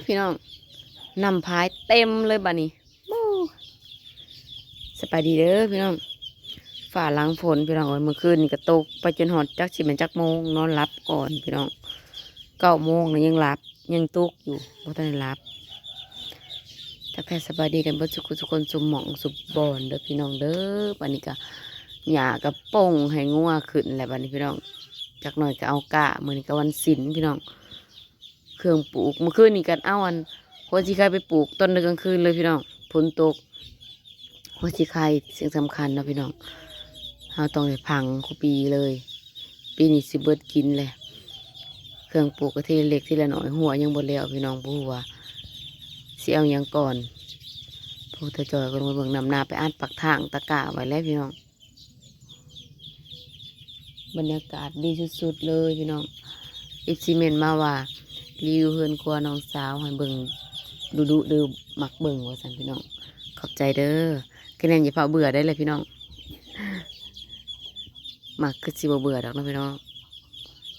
ພີ່ນ້ອງ ນ້ຳພາຍເຕັມເລີຍບາດນີ້. ໂອ້ ສະບາຍດີເດີພີ່ນ້ອງ. ຟ້າຫຼັງຝົນພີ່ນ້ອງເອີຍ ມື້ຄືນນີ້ກໍຕົກໄປຈົນຮອດຈັກຊິແມ່ນຈັກໂມງ ນອນຫຼັບກ່ອນພີ່ນ້ອງ. ເກົ້າໂມງນະຍັງຫຼັບ ຍັງຕົກຢູ່ ບໍ່ທັນໄດ້ຫຼັບ. ທັກທາຍສະບາຍດີກັນເບິດສູ່ຄົນສູ່ໝ່ອງສູ່ບ່ອນເດີພີ່ນ້ອງເດີ. ບາດນີ້ກໍຫຍ້າກໍປົ່ງໃຫ້ງົວຂຶ້ນແລ້ວບາດນີ້ພີ່ນ້ອງ. ຈັກໜ້ອຍກໍເອົາກ້າ ມື້ນີ້ກໍວັນສິນພີ່ນ້ອງ. ເຄື່ອງປູກ ມື້ຄືນນີ້ກໍເອົາອັນຫົວສີໄຄໄປປູກຕອນກາງຄືນເລີຍພີ່ນ້ອງ. ຝົນຕົກ ຫົວສີໄຄສິ່ງສຳຄັນເນາະພີ່ນ້ອງ ເຮົາຕ້ອງໄດ້ຝັງຄູ່ປີເລີຍ. ປີນີ້ຊິເບິດກິນແຫຼະ. ເຄື່ອງປູກກໍທີລະເລັກທີລະໜ້ອຍ ຮົ້ວຍັງບໍ່ແລ້ວພີ່ນ້ອງ ບໍ່ຮູ້ວ່າຊິເອົາຫຍັງກ່ອນ. ຜູ້ຕາຈ່ອຍກໍລົງໄປເບິ່ງນ້ຳນາ ໄປອັດປັກຖາງຕະກ້າໄວ້ແລ້ວພີ່ນ້ອງ. ບັນຍາກາດດີສຸດໆເລີຍພີ່ນ້ອງ. ເອັຟຊີ ເມັນມາວ່າ ຣີວິວເຮືອນຄົວນ້ອງສາວໃຫ້ເບິ່ງດຸໆເດີ ມັກເບິ່ງວ່າຊັ້ນພີ່ນ້ອງ. ຂອບໃຈເດີ. ຄະແນນຢ່າຟ້າວເບື່ອໄດ້ແຫຼະພີ່ນ້ອງ. ມັກຄືຊິບໍ່ເບື່ອດອກເນາະພີ່ນ້ອງ.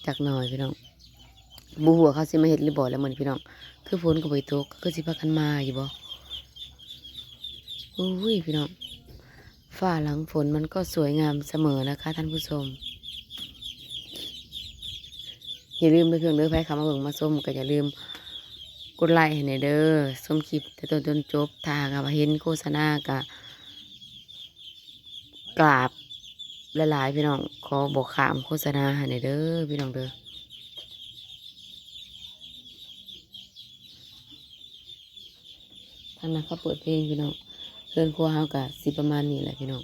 ຈັກໜ້ອຍພີ່ນ້ອງ ບໍ່ຮູ້ວ່າເຂົາຊິມາເຮັດຫຼືບໍ່ແລ້ວມື້ນີ້ພີ່ນ້ອງ. ຄືຝົນກໍບໍ່ໄດ້ຕົກ ຄືຊິພາກັນມາຢູ່ບໍ່? ໂອ້ຍພີ່ນ້ອງ ฟ้าหลังฝนมันก็สวยงามเสมอนะคะท่านผู้ชม. ຢ່າລືມເດີພີ່ນ້ອງເດີ ໃຜເຂົ້າມາເບິ່ງມາຊົມກໍຢ່າລືມກົດໄລໃຫ້ແດ່ເດີ ຊົມຄລິບແຕ່ຕົ້ນຈົນຈົບ. ຖ້າຫາກວ່າເຫັນໂຄສະນາກໍກາບຫຼາຍໆ ພີ່ນ້ອງ ຂໍບໍ່ຂ້າມໂຄສະນາໃຫ້ແດ່ເດີພີ່ນ້ອງເດີ. ທາງນັ້ນເຂົາເປີດເພງພີ່ນ້ອງ. ເຮືອນຄົວເຮົາກະຊິປະມານນີ້ແຫຼະພີ່ນ້ອງ.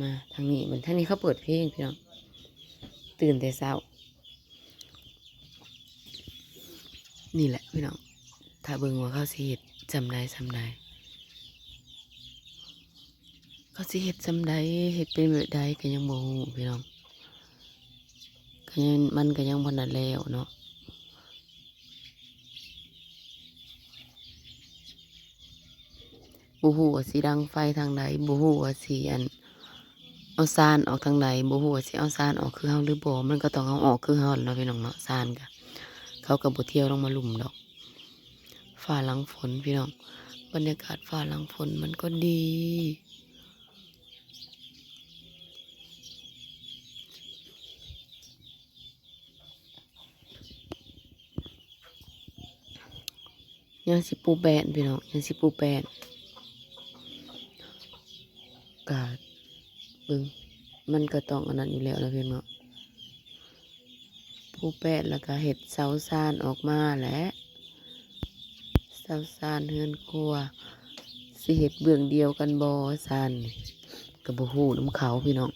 ມາທາງນີ້ ມັນທາງນີ້ເຂົາເປີດເພງພີ່ນ້ອງ ຕື່ນແຕ່ເຊົ້າ. ນີ້ແຫຼະພີ່ນ້ອງ ຖ້າເບິ່ງວ່າເຂົາຊິເຮັດສ່ຳໃດສ່ຳໃດ ເຂົາຊິເຮັດສ່ຳໃດ ເຮັດເປັນແບບໃດກໍຍັງບໍ່ຮູ້ພີ່ນ້ອງ. ກໍຍັງ ມັນກໍຍັງບໍ່ທັນແລ້ວເນາະ. ບໍ່ຮູ້ວ່າຊິດັງໄຟທາງໃດ ບໍ່ຮູ້ວ່າຊິ ອັນ ເອົາຊານອອກທາງໃດ ບໍ່ຮູ້ວ່າຊິເອົາຊານອອກຄືເຮົາຫຼືບໍ່. ມັນກໍຕ້ອງເອົາອອກຄືເຮົາແຫຼະເນາະພີ່ນ້ອງເນາະ. ຊານກະ ເຂົາກໍບໍ່ທ່ຽວລົງມາລຸ່ມດອກ. ຟ້າຫຼັງຝົນພີ່ນ້ອງ ບັນຍາກາດຟ້າຫຼັງຝົນມັນກໍດີ. ຍັງຊິປູແປ້ນພີ່ນ້ອງ ຍັງຊິປູແປ້ນ. ກະເບິ່ງ ມັນກະຕ້ອງອັນນັ້ນຢູ່ແລ້ວລະພີ່ນ້ອງເນາະ. ປູແປ້ນແລ້ວກະເຮັດເສົາຊານອອກມາແຫຼະ ເສົາຊານເຮືອນຄົວ. ຊິເຮັດເບື້ອງດຽວກັນບໍ່ ຊານນີ້ ກະບໍ່ຮູ້ນຳເຂົາພີ່ນ້ອງ.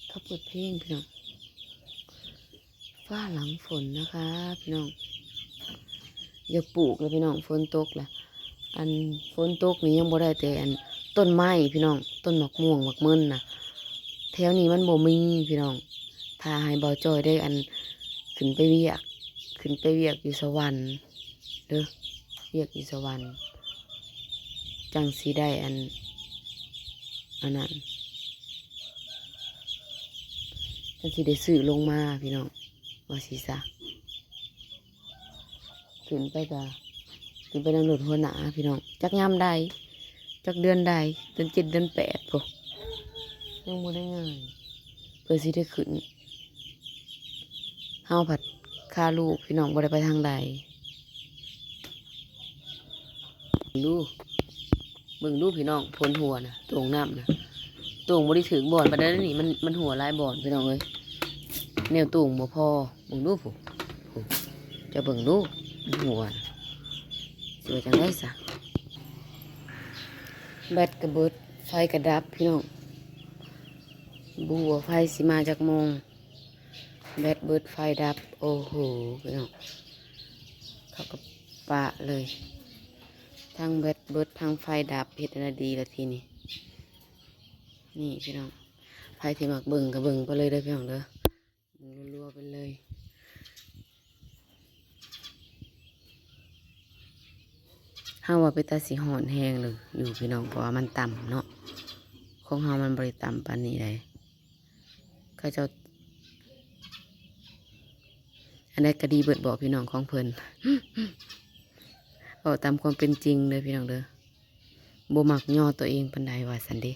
ເຂົາເປີດເພງພີ່ນ້ອງ ຟ້າຫຼັງຝົນนะคะ ພີ່ນ້ອງ. ຢາກປູກແລ້ວພີ່ນ້ອງ ຝົນຕົກແລ້ວ. ອັນຝົນຕົກນີ້ຍັງບໍ່ໄດ້ແຕ່ອັນຕົ້ນໄມ້ພີ່ນ້ອງ ຕົ້ນໝາກມ່ວງໝາກເມີນນະ ແຖວນີ້ມັນບໍ່ມີພີ່ນ້ອງ. ຖ້າໃຫ້ບ່າວຈ້ອຍໄດ້ອັນຂຶ້ນໄປວຽກ ຂຶ້ນໄປວຽກຢູ່ສະຫວັນເດີ ວຽກຢູ່ສະຫວັນ ຈັ່ງຊິໄດ້ອັນ ອັນນັ້ນ ຈັ່ງຊິໄດ້ຊື້ລົງມາພີ່ນ້ອງ ວ່າຊິຊະ. ຂຶ້ນໄປກະ ຂຶ້ນໄປນຳລົດຫົວໜ້າພີ່ນ້ອງ ຈັກຍາມໃດ ຈັກເດືອນໃດ ເດືອນເຈັດເດືອນແປດພຸ້ນ ຍັງບໍ່ໄດ້ງານ ເພື່ອຊິໄດ້ຂຶ້ນ. ເຮົາພັດຄາລູກພີ່ນ້ອງ ບໍ່ໄດ້ໄປທາງໃດ. ເບິ່ງດູ ເບິ່ງດູພີ່ນ້ອງ ຝົນຫົວນະ ໂຕ່ງນ້ຳນະ ໂຕ່ງບໍ່ໄດ້ຖືກບ່ອນປານໃດນີ້ ມັນ ມັນຫົວຫຼາຍບ່ອນພີ່ນ້ອງເອີຍ ແນວໂຕ່ງບໍ່ພໍ. ເບິ່ງດູພຸ້ນ ພຸ້ນ ເຈົ້າເບິ່ງດູ ມັນຫົວນະ ຊິວ່າຈັ່ງໃດຊະ. ແບັດກະເບິດ ໄຟກະດັບພີ່ນ້ອງ ບໍ່ຮູ້ວ່າໄຟຊິມາຈັກໂມງ. ແບັດເບິດໄຟດັບ ໂອ້ໂຫ ພີ່ນ້ອງ ເຂົາກໍປະເລີຍ ທັງແບັດເບິດທັງໄຟດັບ ເຮັດແນວໃດດີລະທີນີ້. ນີ້ພີ່ນ້ອງ ໃຜທີ່ມັກເບິ່ງກໍເບິ່ງໄປເລີຍເດີພີ່ນ້ອງເດີ ເບິ່ງລັວໆໄປເລີຍ. ເຮົາວ່າເປັນຕາຊິຮ້ອນແຮງເລີຍຢູ່ພີ່ນ້ອງ ເພາະວ່າມັນຕ່ຳເນາະ. ຂອງເຮົາມັນບໍ່ໄດ້ຕ່ຳປານນີ້ໃດ. ເຂົາເຈົ້າ ອັນໃດກໍດີເບິດບໍພີ່ນ້ອງຂອງເພິ່ນ. ເວົ້າຕາມຄວາມເປັນຈິງເດີພີ່ນ້ອງເດີ. ບໍ່ມັກຍໍຕົວເອງປານໃດວ່າຊັ້ນເດ.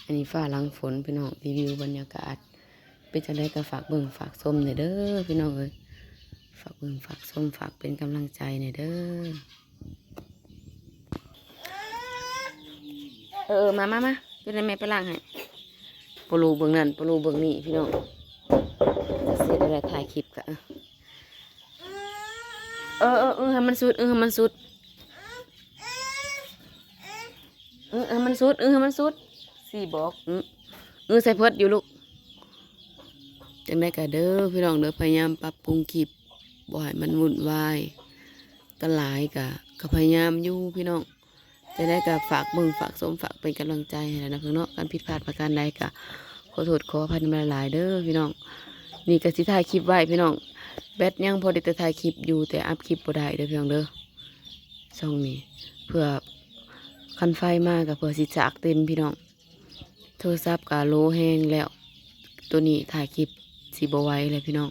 ອັນນີ້ຟ້າຫຼັງຝົນພີ່ນ້ອງ ຣີວິວບັນຍາກາດ ເປັນຈັ່ງໃດກໍຝາກເບິ່ງຝາກຊົມແດ່ເດີພີ່ນ້ອງເອີຍ. ຝາກເບິ່ງຝາກຊົມ ຝາກເປັນກຳລັງໃຈແດ່ເດີ. ເອີໆ ມາໆໆ ຢູ່ໃນແມ່ໄປລ້າງໃຫ້. ປະລູເບິ່ງນັ້ນ ປະລູເບິ່ງນີ້ພີ່ນ້ອງ. ເສຍແລ້ວ ຖ່າຍຄລິບກະ ເອີໆ ອຶ ໃຫ້ມັນສຸດ ອຶ ໃຫ້ມັນສຸດ ອຶ ໃຫ້ມັນສຸດ ອຶ ໃຫ້ມັນສຸດ ຊິບອກ ອຶ ອຶ ໃສ່ເພິດຢູ່ລູກ. ຈັ່ງໃດກະເດີພີ່ນ້ອງເດີ ພະຍາຍາມປັບປຸງຄລິບ ບໍ່ໃຫ້ມັນວຸ່ນວາຍກັນຫຼາຍ ກະ ກະພະຍາຍາມຢູ່ພີ່ນ້ອງ. ຈັ່ງໃດກໍຝາກເບິ່ງຝາກຊົມ ຝາກເປັນກຳລັງໃຈໃຫ້ແດ່ນະເພິ່ນເນາະ. ຄັນຜິດພາດປະການໃດກໍຂໍໂທດຂໍອະໄພນຳຫຼາຍໆເດີພີ່ນ້ອງ. ນີ້ກໍຊິຖ່າຍຄລິບໄວ້ພີ່ນ້ອງ ແບັດຍັງພໍໄດ້ແຕ່ຖ່າຍຄລິບຢູ່ ແຕ່ອັບຄລິບບໍ່ໄດ້ເດີພີ່ນ້ອງເດີ ຊ່ອງນີ້. ເພື່ອຄັນໄຟມາກໍເພື່ອຊິຈາກເຕັມພີ່ນ້ອງ. ໂທລະສັບກໍໂຫຼແຮງແລ້ວ ໂຕນີ້ຖ່າຍຄລິບຊິບໍ່ໄຫວແລ້ວພີ່ນ້ອງ.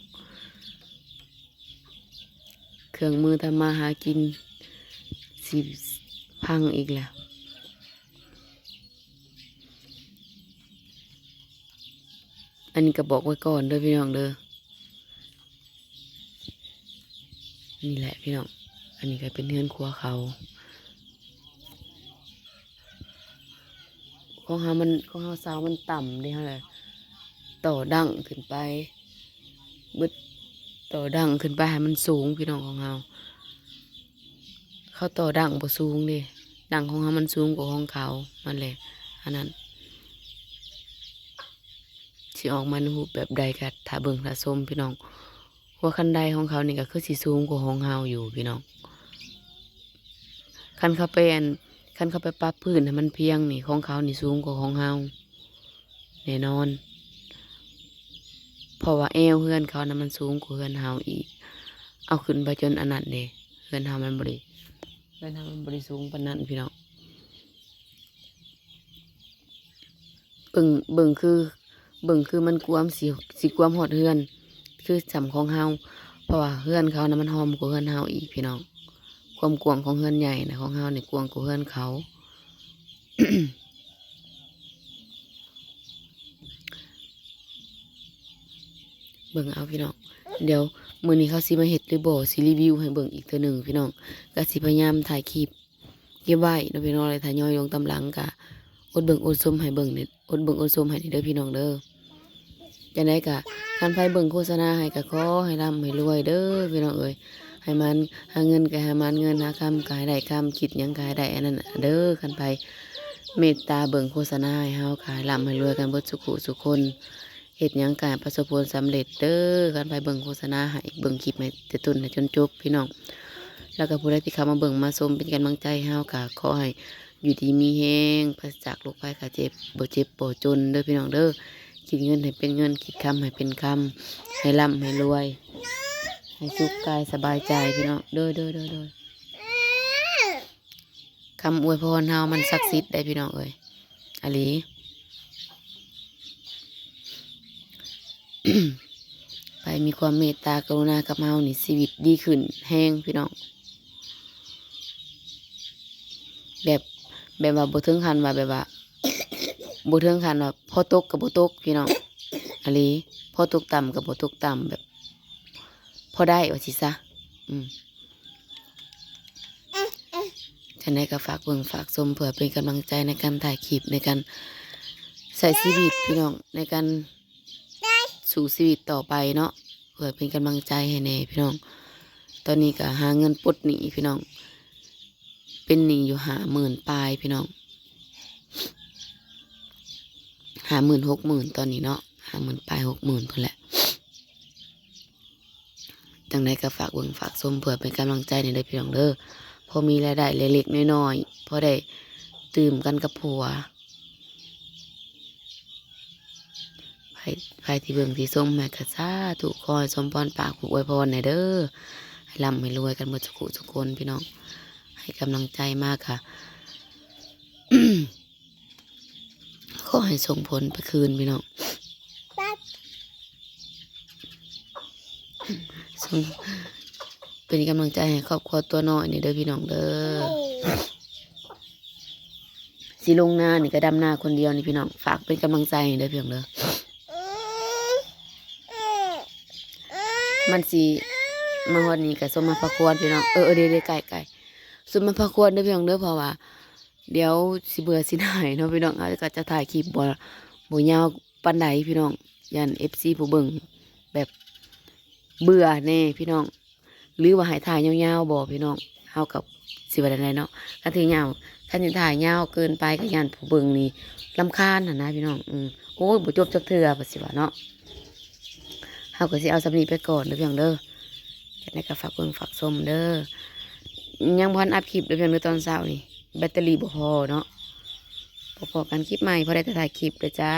ເຄື່ອງມືທຳມາຫາກິນຊິພັງອີກແລ້ວ. ອັນນີ້ກໍບອກໄວ້ກ່ອນເດີພີ່ນ້ອງເດີ. ນີ້ແຫຼະພີ່ນ້ອງ ອັນນີ້ກໍເປັນເຮືອນຄົວເຂົາ. ຂອງເຮົາມັນ ຂອງເຮົາເສົາມັນຕ່ຳເດ້ ເຮົາລະຕໍ່ດັ້ງຂຶ້ນໄປ ບຶດຕໍ່ດັ້ງຂຶ້ນໄປໃຫ້ມັນສູງພີ່ນ້ອງ. ຂອງເຮົາ ເຂົາຕໍ່ດັ້ງບໍ່ສູງເດ້ ດັ້ງຂອງເຮົາມັນສູງກວ່າຂອງເຂົາ ມັນແຫຼະ ອັນນັ້ນ ຊິອອກມາໃນຮູບແບບໃດກໍຖ້າເບິ່ງຖ້າຊົມພີ່ນ້ອງ. ຫົວຄັນໄດຂອງເຂົານີ້ກໍຄືຊິສູງກວ່າຂອງເຮົາຢູ່ພີ່ນ້ອງ. ຄັນເຂົາໄປ ອັນ ຄັນເຂົາໄປປັບພື້ນໃຫ້ມັນພຽງນີ້ ຂອງເຂົານີ້ສູງກວ່າຂອງເຮົາແນ່ນອນ ເພາະວ່າແອວເຮືອນເຂົານະມັນສູງກວ່າເຮືອນເຮົາອີກ. ເອົາຂຶ້ນໄປຈົນອັນນັ້ນເດ້ ເຮືອນເຮົາມັນບໍ່ໄດ້ ເຮືອນເຮົາມັນບໍ່ໄດ້ສູງປານນັ້ນພີ່ນ້ອງ. ເບິ່ງ ເບິ່ງຄື ເບິ່ງຄືມັນກວມ ຊິ ຊິກວມຮອດເຮືອນຄືສ່ຳຂອງເຮົາ ເພາະວ່າເຮືອນເຂົານະມັນຫ້ອມກວ່າເຮືອນເຮົາອີກພີ່ນ້ອງ. ຄວາມກວ້າງຂອງເຮືອນໃຫຍ່ນະ ຂອງເຮົານີ້ກວ້າງກວ່າເຮືອນເຂົາ. ເບິ່ງເອົາພີ່ນ້ອງ ດຽວມື້ນີ້ເຂົາຊິມາເຮັດຫຼືບໍ່ ຊິຣີວິວໃຫ້ເບິ່ງອີກເທື່ອໜຶ່ງພີ່ນ້ອງ. ກະຊິພະຍາຍາມຖ່າຍຄລິບ ເກັບໄວ້ເນາະພີ່ນ້ອງ ແລະ ທະຍອຍລົງຕາມຫຼັງ ກະອົດເບິ່ງອົດຊົມໃຫ້ເບິ່ງ ອົດເບິ່ງອົດຊົມໃຫ້ແດ່ເດີພີ່ນ້ອງເດີ. ຈັ່ງໃດກະ ຄັນໃຜເບິ່ງໂຄສະນາໃຫ້ ກະຂໍໃຫ້ລ່ຳໃຫ້ລວຍເດີພີ່ນ້ອງເອີຍ. ໃຫ້ມັນ ຫາເງິນກະໃຫ້ມັນເງິນ ຫາຄຳກະໃຫ້ໄດ້ຄຳ ຄິດຫຍັງກະໃຫ້ໄດ້ອັນນັ້ນເດີ. ຄັນໃຜເມດຕາເບິ່ງໂຄສະນາໃຫ້ເຮົາ ກະໃຫ້ລ່ຳໃຫ້ລວຍກັນເບິດສຸຜູ້ສຸຄົນ. ເຮັດຫຍັງກະໃຫ້ປະສົບຜົນສຳເລັດເດີ. ຄັນໃຜເບິ່ງໂຄສະນາໃຫ້ ເບິ່ງຄລິບໃຫ້ແຕ່ຕົ້ນໃຫ້ຈົນຈົບພີ່ນ້ອງ ແລ້ວກະຜູ້ໃດທີ່ເຂົ້າມາເບິ່ງມາຊົມເປັນກຳລັງໃຈໃຫ້ເຮົາ ກະຂໍໃຫ້ຢູ່ດີມີແຮງ ປາສະຈາກໂລກໄພໄຂ້ເຈັບ ບໍ່ເຈັບບໍ່ຈົນເດີພີ່ນ້ອງເດີ. ຄິດເງິນໃຫ້ເປັນເງິນ ຄິດຄຳໃຫ້ເປັນຄຳ ໃຫ້ລ່ຳໃຫ້ລວຍ ໃຫ້ສຸກກາຍສະບາຍໃຈພີ່ນ້ອງເດີ ໂດຍ ໂດຍ ໂດຍ ໂດຍ. ຄຳອວຍພອນເຮົາມັນສັກສິດໄດ໋ພີ່ນ້ອງເອີຍ ອີ່ຫຼີ. ໃຜມີຄວາມເມດຕາກະລຸນາກັບເຮົານີ້ ຊີວິດດີຂຶ້ນແຮງພີ່ນ້ອງ. ແບບ ແບບວ່າບໍ່ເຖິງຂັ້ນວ່າ ແບບວ່າ ບໍ່ເຖິງຂັ້ນວ່າພໍຕົກກໍບໍ່ຕົກພີ່ນ້ອງ ອີ່ຫຼີ. ພໍຕົກຕ່ຳກໍບໍ່ຕົກຕ່ຳ ແບບພໍໄດ້ວ່າຊີ້ຊະ ອືມ. ຈັ່ງໃດກໍຝາກເບິ່ງຝາກຊົມ ເພື່ອເປັນກຳລັງໃຈໃນການຖ່າຍຄລິບ ໃນການໃຊ້ຊີວິດພີ່ນ້ອງ ໃນການ ສູ້ຊີວິດຕໍ່ໄປເນາະ ເພື່ອເປັນກຳລັງໃຈໃຫ້ແດ່ພີ່ນ້ອງ. ຕອນນີ້ກໍຫາເງິນປົດໜີ້ພີ່ນ້ອງ ເປັນໜີ້ຢູ່ຫ້າໝື່ນປາຍພີ່ນ້ອງ ຫ້າໝື່ນ ຫົກໝື່ນຕອນນີ້ເນາະ ຫ້າໝື່ນປາຍ ຫົກໝື່ນພຸ້ນແຫຼະ. ຈັ່ງໃດກໍຝາກເບິ່ງຝາກຊົມ ເພື່ອເປັນກຳລັງໃຈແດ່ເດີພີ່ນ້ອງເດີ. ພໍມີລາຍໄດ້ເລັກໆນ້ອຍໆ ພໍໄດ້ຕື່ມກັນກັບຜົວ. ໃຜ ໃຜທີ່ເບິ່ງທີ່ຊົມໃຫ້ກໍສາທຸ ຂໍໃຫ້ສົມພອນປາກຜູ້ອວຍພອນແດ່ເດີ. ໃຫ້ລ່ຳໃຫ້ລວຍກັນເບິດທຸກຜູ້ທຸກຄົນພີ່ນ້ອງ. ໃຫ້ກຳລັງໃຈມາກະ ຂໍໃຫ້ສົ່ງຜົນໄປຄືນພີ່ນ້ອງ. ສົ່ງ ເປັນກຳລັງໃຈໃຫ້ຄອບຄົວຕົວນ້ອຍນີ້ເດີພີ່ນ້ອງເດີ. ຊິລົງນານີ້ກະດຳນາຄົນດຽວນີ້ພີ່ນ້ອງ. ຝາກເປັນກຳລັງໃຈໃຫ້ເດີພີ່ນ້ອງເດີ. ມັນຊິມາຮອດນີ້ກະສົມມາພາຄວນພີ່ນ້ອງ. ເອີ ເອີ ເດ ເດ ໃກ້ໆ ສົມມາພາຄວນເດີພີ່ນ້ອງເດີ. ເພາະວ່າດຽວຊິເບື່ອຊິໜ່າຍເນາະພີ່ນ້ອງ. ເຮົາກະຈະຖ່າຍຄລິບບໍ່ ບໍ່ຍາວປານໃດພີ່ນ້ອງ. ຢ້ານເອັຟຊີຜູ້ເບິ່ງແບບເບື່ອແດ່ພີ່ນ້ອງ. ຫຼືວ່າໃຫ້ຖ່າຍຍາວໆບໍ່ພີ່ນ້ອງ. ເຮົາກະຊິວ່າແນວໃດເນາະ. ຄັນຊິຍາວ ຄັນຊິຖ່າຍຍາວເກີນໄປກະຢ້ານຜູ້ເບິ່ງນີ້ລຳຄານຫັ້ນນະພີ່ນ້ອງ. ອື ໂອ້ຍ ບໍ່ຈົບຈັກເທື່ອ ວ່າຊິວ່າເນາະ. ເຮົາກະຊິເອົາສ່ຳນີ້ໄປກ່ອນເດີພີ່ນ້ອງເດີ. ຈັ່ງໃດກະຝາກເບິ່ງຝາກຊົມເດີ. ຍັງບໍ່ທັນອັບຄລິບເດີພີ່ນ້ອງເດີ ຕອນເຊົ້ານີ້ ແບັດເຕີຣີບໍ່ພໍເນາະ. ພໍ້ກັນຄລິບໃໝ່ ພໍໄດ້ແຕ່ຖ່າຍຄລິບເດີຈ້າ.